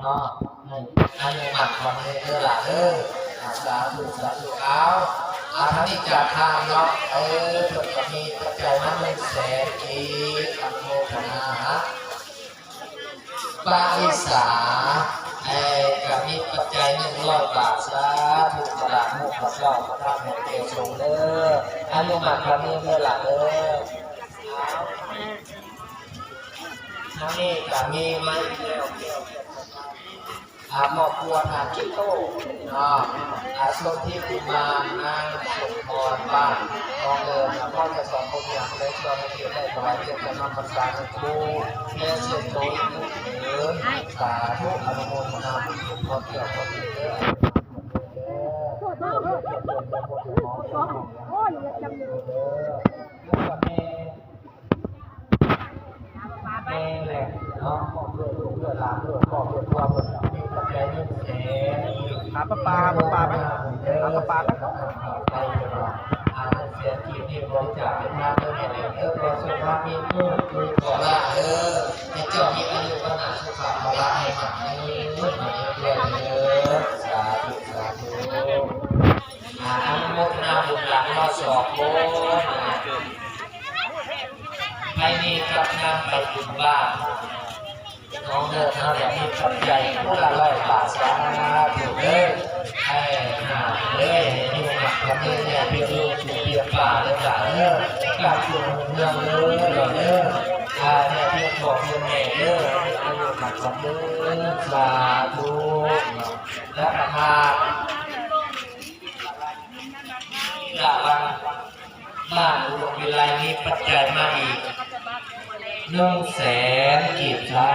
ເນາະ ໃຫ້ອາຍຸໝັ້ນຂວັນຍືນເດີຫຼ້າເດີ. ອາ ສາທຸ ສາທຸ. ເອົາ ອາ ທາງນີ້ຈາກທາງເນາະ ເອີ ເພິ່ນກໍມີປັດໄຈມາໜຶ່ງແສນກີບ ອະນຸໂມທະນາ. ປ້າວິສາ ເອີ ກໍມີປັດໄຈໜຶ່ງຮ້ອຍບາດ. ສາທຸ ສາທຸ ພະເຈົ້າ ພະທຳ ໃຫ້ແກ່ສົງເດີ ອາຍຸໝັ້ນຂວັນຍືນເດີຫຼ້າເດີ. ທາງນີ້ກໍມີມາອີກແລ້ວ ອາ ຄອບຄົວທ່ານຄິດໂຕ ອາ ອາ ສົນທິກຸມານ ນາງສົມພອນ ບ້ານໜອງເລີນ ນະຄອນນະຄອນຫຼວງ ໃນຊ່ວງທີ່ໄດ້ຖວາຍພຽງກະນຳພາສາໜຶ່ງຄູ່ ແລະ ເຊັ່ນໂຕອີກໜຶ່ງເດີ. ສາທຸ ອະນຸໂມທະນາບຸນ ຄວາມເຈົ້າຄວາມດີເດີ. ໂອ້ຍ ຢ່າຈຳ ແມ່ແຫຼະເນາະ ຄອບຄົວລູກເຮືອນຫຼານເດີ ຄອບຄົວເພິ່ນມີປັດໄຈເງິນແສນ ຫາປາປາ ຫາປາປາໄປ ຫາປາປາໄປ ອາ ເງິນແສນກີບນີ້ບໍລິຈາກເປັນທານເດີແມ່ແຫຼະເດີ ຂໍສຸຂະມີໂຊກມີໂຊກລາບເດີ ໃຫ້ເຈົ້າມີອາຍຸວັນນະສຸຂະພະລະໃຫ້ໝັ້ນຍືນໃຫ້ເດີ ສາທຸ ສາທຸ. ອາ ອະນຸໂມທະນາບຸນຫຼາຍເນາະ ສອງຄົນ ໃຜມີກັບນຳໄປບຸນບ້ານ ນ້ອງເດີ ເຮົາຢາກມີປັດໄຈຜູ້ລະຮ້ອຍບາດ ສາທຸເດີ. ໃຫ້ ເອີ ໃຫ້ຢູ່ກັບຄຳນີ້ແນ່ ເປັນລູກສູ່ເປັນປ້າເດີຫຼ້າເດີ ກັບຢູ່ເມືອງເດີເດີ ອາ ແນ່ເປັນພໍ່ເປັນແມ່ເດີ ໃຫ້ຢູ່ກັບຄຳນີ້ ສາທຸ. ແລະ ປະທານ ລະວັງ ບ້ານອຸດົມວິໄລ ມີປັດໄຈມາອີກໜຶ່ງແສນກີບ ສາ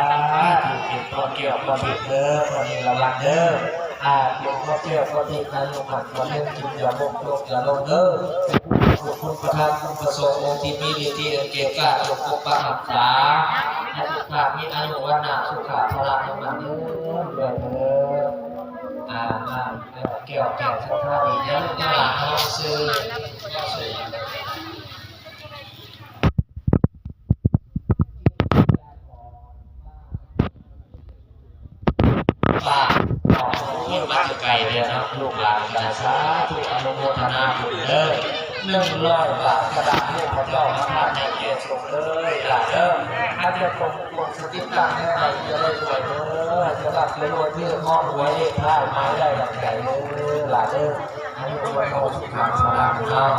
ທຸ ເປັນຄວາມແກ້ວຄວາມເພດເດີ ຄວາມມີລະວັງເດີ ອາ ເປັນຄວາມແກ້ວຄວາມເພດ ອາຍຸໝັ້ນຂວັນຍືນ ກິນຢ່າບົກ ໂລກຢ່າລົງເດີ. ຂອບຄຸນພະທານ ຄຸນພະສົງ ອົງທີ່ມີລິດທີ່ອັນແກ່ກ້າ ຈົ່ງປົກປັກຮັກສາ ໃຫ້ທຸກທ່ານມີອາຍຸວັນນະສຸຂະພະລະໃຫ້ໝັ້ນຍືນເດີ. ອາ ມາ ແກ້ວແກ່ສັດທາອີກ ຢ່າລຸກຢ່າຫຼ້າເນາະ ຊື່ ປ້າເນາະ ໂອ້ຍ ມາແຕ່ໄກເດີເນາະ ລູກຫຼານກໍໄດ້ ສາທຸ ອະນຸໂມທະນາບຸນເດີ ໜຶ່ງຮ້ອຍບາດ ກະດານລູກພະເຈົ້າມາທານໃຫ້ແກ່ສົງເດີ ຫຼານເດີ ໃຫ້ເຈົ້າຄົງຄົງສະຕິຕັ້ງໃຫ້ ໃຫ້ເຈົ້າໄດ້ລວຍເດີ ໃຫ້ເຈົ້າລາບໄດ້ລວຍ ຖືກຮອດຫວຍເລກທ້າຍໝາຍໄດ້ດັງໃຈເດີ ຫຼານເດີ. ອາຍຸວັນໂນສຸຂັງພະລັງເນາະ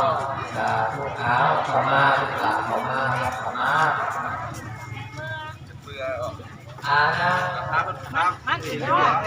ສາທຸ. ເອົາ ເຂົ້າມາ ລູກຫຼານເຂົ້າມາ ເຂົ້າມາ ອາ ນາງ ມາກິນເນາະ